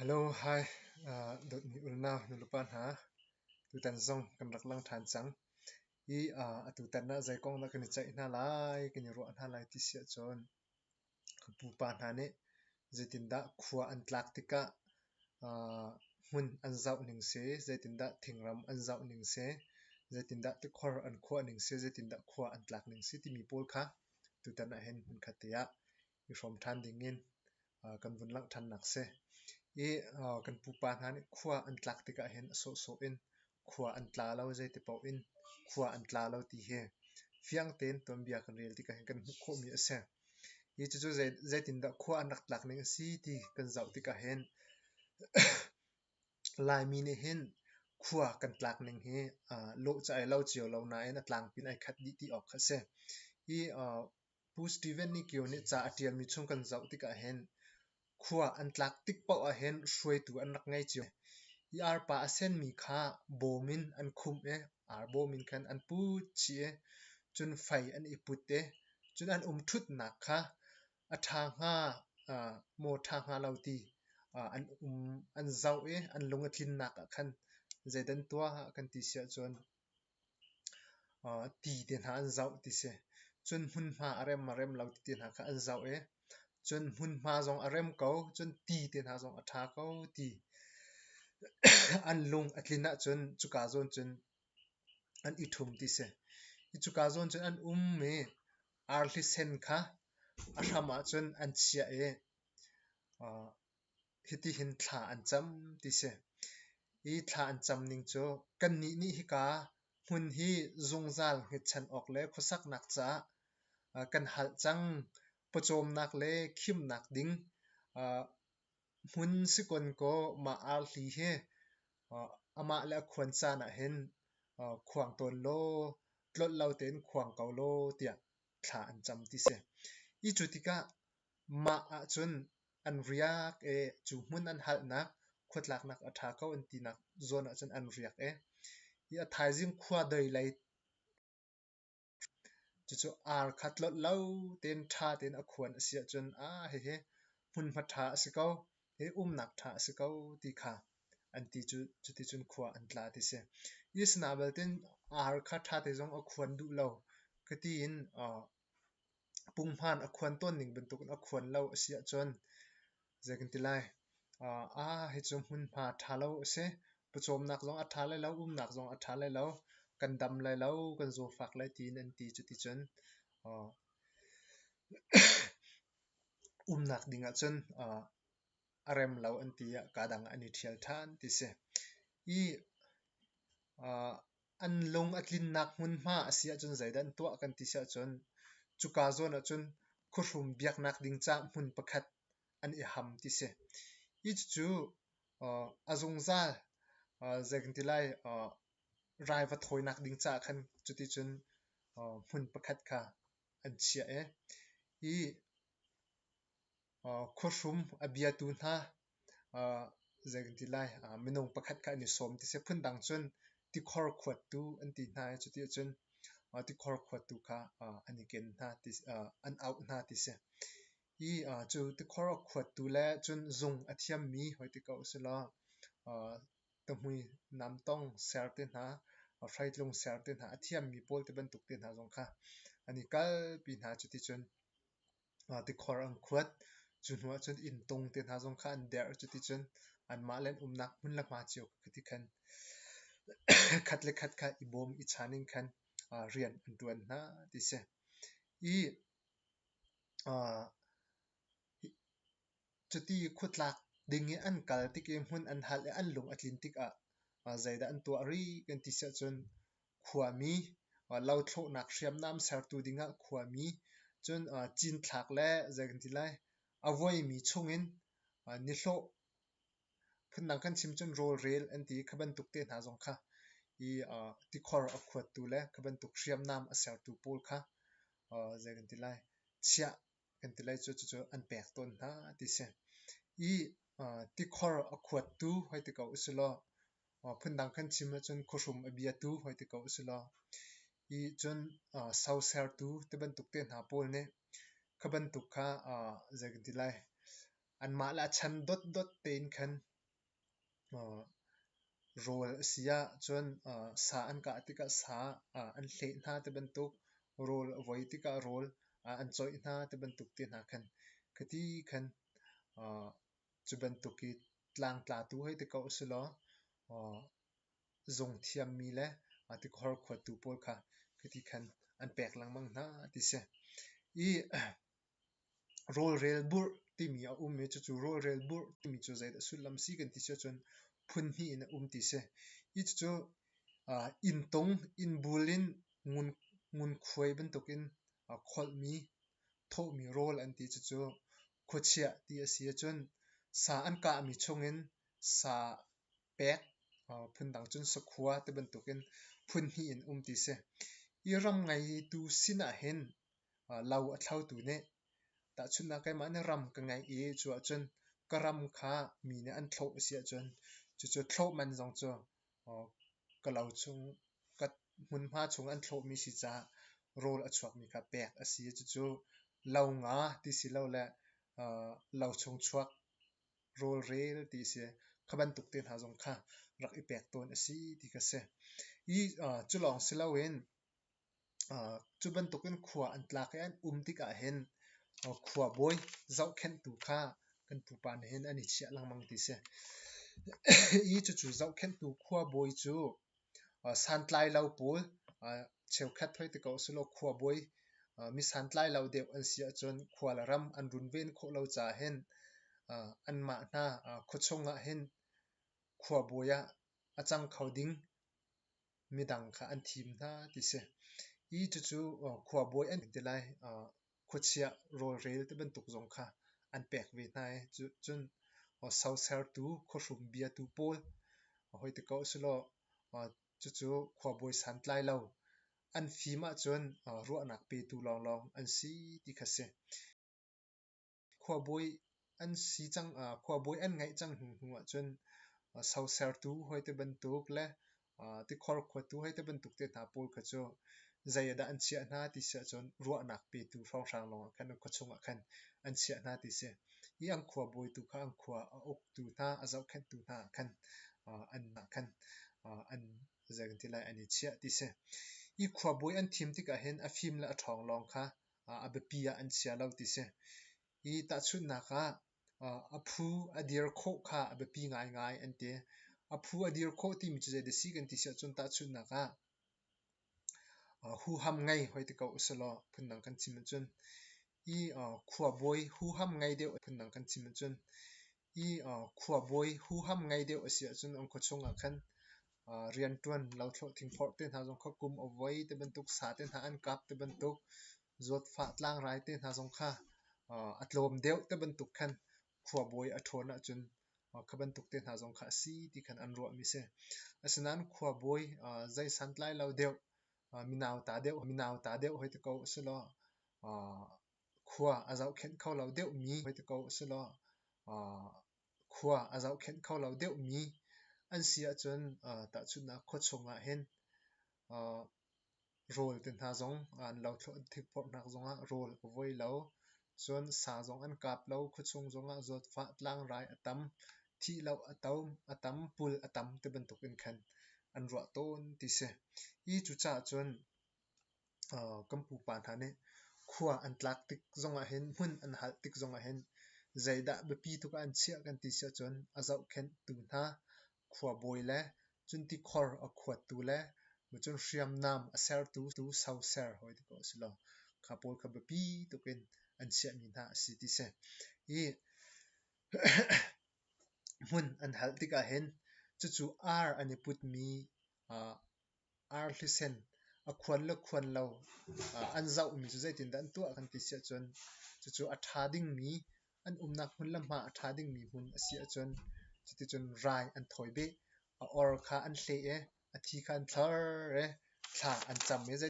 Hello, hi, dawtmi unau nulepa hna, tutan zong kan rak lang ṭhan cang. I atutan ah zei kong dah kan i ceih hna lai, kan i ruah hna lai ti si ahcun kan pupa hna nih zeitindah khua an tlak tikah hmun an zoh ning si, zeitindah thingram an zoh ning si, zeitindah tikhor an khuah ning si, zeitindah khua an tlak ning si timi pawl kha tutan ah hin hmunkhat te ah i hrawm ṭhan dingin kan vun langh ṭhannak si. I kan pupa hna nih khua an tlak tikah hin a sawhsawh in khua an tla lo, zeiti paoh in khua an tla lo ti hi fiang tein tuanbia kan rel tikah hin kan hmuh khawhmi a si. Hi cucu zeitindah khua an rak tlak ning a si ti kan zoh tikah hin Laimi nih hin khua kan tlak ning hi lawh cu ai lo cio lo nain a tlangpi in ai khat dih ti awk kha a si. Hi Pu Steven Ni Kio nih ca a ṭialmi chung kan zoh tikah hin khua an tlak tik paoh ahhin hruaitu an rak ngei cio. Hi arpa a senmi kha bawm in an khumh i arbawm in khan an put chih i cun fei an i put i cun an um ṭhutnak kha a ṭha hnga maw ṭha hnga lo ti an um an zoh i an lung a tlinnak ah khan zeidah an tuah kan ti si ahcun Ti te hna an zoh ti si. Cun hmunhma a rem a rem lo ti te hna kha an zoh i cun hmunhma zong a rem ko, cun ti te hna zong a ṭha ko ti an lung a tlin ahcun cuka zawn cun an i ṭhum ti si. Hi cuka zawn cun an um i arhli sen kha a hram ahcun an chiah i hitihin thla an cam ti si. Hi thla an cam ning cu kannih nih hika hmun hi zungzal hngetchan awk le khuasaknak caah kan halh cang. Pawcawmnak le khimnak ding hmun si kon kaw mah arhli hi amah le a khuan caan ah hin khuang tawn law tlolh lo tein khuang ko law tiah thla an cam ti si. Hi cu tikah Mah ahcun an riak i cu hmun an halnak khuatlaknak a ṭha ko an tinak zawn ahcun an riak i hi a thaizing khua doi lei cucu ar kha tlolh lo tein ṭha tein a khuan a si ahcun aa hihi hmunhma ṭha a si ko, hi umnak ṭha a si ko ti kha an ti cu cuticun khua an tla ti si. Isna belte ar kha ṭha te zong a khuan duh lo ka tiin Punghman a khuan tawn ning bantukin a khuan lo a si ahcun zei kan ti lai? Aa hi cu hmunhma ṭha lo a si. Pawcawmnak zong a ṭha lai lo, umnak zong a ṭha lai lo, kan dam lai lo, kan zawfak lai tiin an ti. Cuticun umnak ding ahcun a rem lo an ti ah kaa dang ah an i ṭhial ṭhan ti si. Hi An lung a tlinnak hmunhma a si ahcun zeidah an tuah kan ti si ahcun cuka zawn ahcun khuahrum biaknak ding caah hmun pakhat an i ham ti si. Hi cucu a zungzal zei kan ti lai rai va thawinak ding caah khan cuticun hmun pakhat kha an chiah i hi Khuahrum a biatu hna zei kan ti lai minung pakhat kha an i sawm ti si. Phundang cun tikhor khuattu an ti hna i cuti ahcun tikhor khuattu kha an i ken hna ti an auh hna ti si. Hi cu tikhor a khuattu le cun zung a thiammi hoi ti ko usilaw tahmui namtong ser te hna, hreitlung ser te hna a thiammi pawl ti bantuk te hna zong kha an i kalpi hna. Cuticun Tikhor an khuat. Cu hnu ahcun inntung te hna zong kha an derh. Cuticun anmah le an umnak hmun le hma cio kha ti khan khat le khat kha i bawm i chan in khan rian an ṭuan hna ti si. I Cuti khuatlak ding i an kal tik i hmun an hal i an lung a tlin tikah zeidah an tuah rih kan ti si ahcun khuami lothlawhnak hriamnam sertu dingah khuami cun cinthlak le zei kan ti lai a vuaimi chungin nihlawh phundang kan chim cun rawlrel an ti i kha bantuk te hna zong kha i tikhor a khuattu le kha bantuk hriamnam a sertu pawl kha zei kan ti lai chiah kan ti lai cu cucu an pek tawn hna ti si. I tikhor a khuattu hoi ti ko usilaw phundang kan chim ahcun khuahrum a biatu hoi ti ko usilaw i cun sosertu ti bantuk te hna pawl nih kha bantuk kha zei kan ti lai anmah le a chan dotdot tein khan Rawl a si ahcun sa an kah tikah sa an hleh hna ti bantuk, rawl a voi tikah rawl an coih hna ti bantuk te hna khan khati khan cu bantuk i tlangtlatu hei ti ko usilaw zung thiammi le tikhor khuatu pawl kha khati khan an pek lengmang hna ti si. I rawlrel burh timi a um i cucu rawlrel burh timi cu zeidah sullam si kan ti si ahcun phun hnih in a um ti si. Hi cucu inntung innbul in ngunkhuai bantukin kholhmi thawhmi rawl an ti. Cucu khuachiah ti a si ahcun sa an kahmi chungin sa pek phundang cun sakhua ti bantukin phun hnih in um ti si. Hi ram ngeitu sin ah hin lo a thlotu nih tahchunhnak keimah nih ram ka ngeih i cu ahcun ka ram kha mi nih an thlawh a si ahcun cucu thlawh man zong cu ka lo chung ka hmunhma chung an thlawhmi si caah rawl a chuakmi kha pek a si. Cucu lo nga ti si lo le lo chung chuak rawlrel ti a si. Kha bantuk te hna zong kha rak i pek tawn a si ti kha si. Hi cu lawng si loin cu bantukin khua an tlak i an um tikah hin khuabawi zohkhenhtu kha kan pupa nih hin an i chiah lengmang ti si. Hi cucu zohkhenhtu khuabawi cu santlai lo pawl cheukhat hoi ti ko usulaw khuabawi mi santlai lo deuh an si ahcun khua le ram an runven khawh lo caah hin anmah hna khuachung ah hin khuabawi ah a cang kho ding midang kha an thim hna ti si. Hi cucu khuabawi an ti lai. Khuachiah rawlrel ti bantuk zong kha an pek ve hna i cun sosertu khuahrum biatu pawl hoi ti ko usilaw cucu khuabawi santlai lo an fim ahcun ruahnak petu lawnglawng an si ti kha si. Khuabawi an si cang khuabawi an ngeih cang hnu hnu ahcun sosertu hoi ti bantuk le tikhor khuatu hei ti bantuk te hna pawl kha cu zei ah dah an chiah hna ti si ahcun ruahnak petu hrawnghrang lawngah khan an khuachung ah khan an chiah hna ti si. Hi an khuabawi tu kha an khua a uktu hna a zohkhenhtu hna ah khan an khan an zei kan ti lai an i chiah ti si. Hi khuabawi an thim tikah hin a fim le a ṭhawng lawng kha a biapi ah an chia lo ti si. Hi tahchunhnak ah a phu a dir khawh kha a biapi ngaingai an ti. A phu a dir khawh timi cu zeidah si kan ti si ahcun tahchunhnak ah huham ngei hoi ti ko usilaw phundang kan chim ahcun hi khuabawi huham ngei deuh phundang kan chim ahcun hi khuabawi huham ngei deuh a si ahcun an khuachung ah khan rianṭuan lothlawh thingphorh te hna zong kha kum a voi te bantuk sa te hna an kap te bantuk zawtfah tlangrai te hna zong kha a tlawm deuh te bantuk khan khuabawi a ṭhawn ahcun kha bantuk te hna zong kha a si ti khan an ruahmi si. Asinain khuabawi zei santlai lo deuh minauta deuh minauta deuh hoi ti ko usilaw khua a zohkhenh kho lo deuhmi hoi ti ko usilaw khua a zohkhenh kho lo deuhmi an si ahcun tahchunhnak khuachung ah hin rawl te hna zong an lothlawh an thikphorhnak zongah rawl a voi lo. Cun sa zong an kap lo. Khuachung zongah zawtfah tlangrai a tam, thih loh a tam, pul a tam ti bantuk in khan an ruah tawn ti si. Hi cucaah cun kan pupa hna nih khua an tlak tik zongah hin hmun an halh tik zongah hin zeidah biapi tuk ah an chiah kan ti si ahcun a zohkhenhtu hna khuabawi le cun tikhor a khuattu le cun hriamnam a sertu tu soser hoi ti ko a si lo. Kha pawl kha biapi tuk in an chiahmi hna a si ti si. Hi hmun an halh tikah hin cucu ar an i putmi arhlisen a khuan le khuan lo an zohmi cu zeitindah an tuah kan ti si ahcun cucu a ṭha dingmi an umnak hmun le hma a ṭha dingmi hmun a si ahcun cuticun rai an thawi beh. A or kha an hleh i a thi kha an thlor i thla an cam i.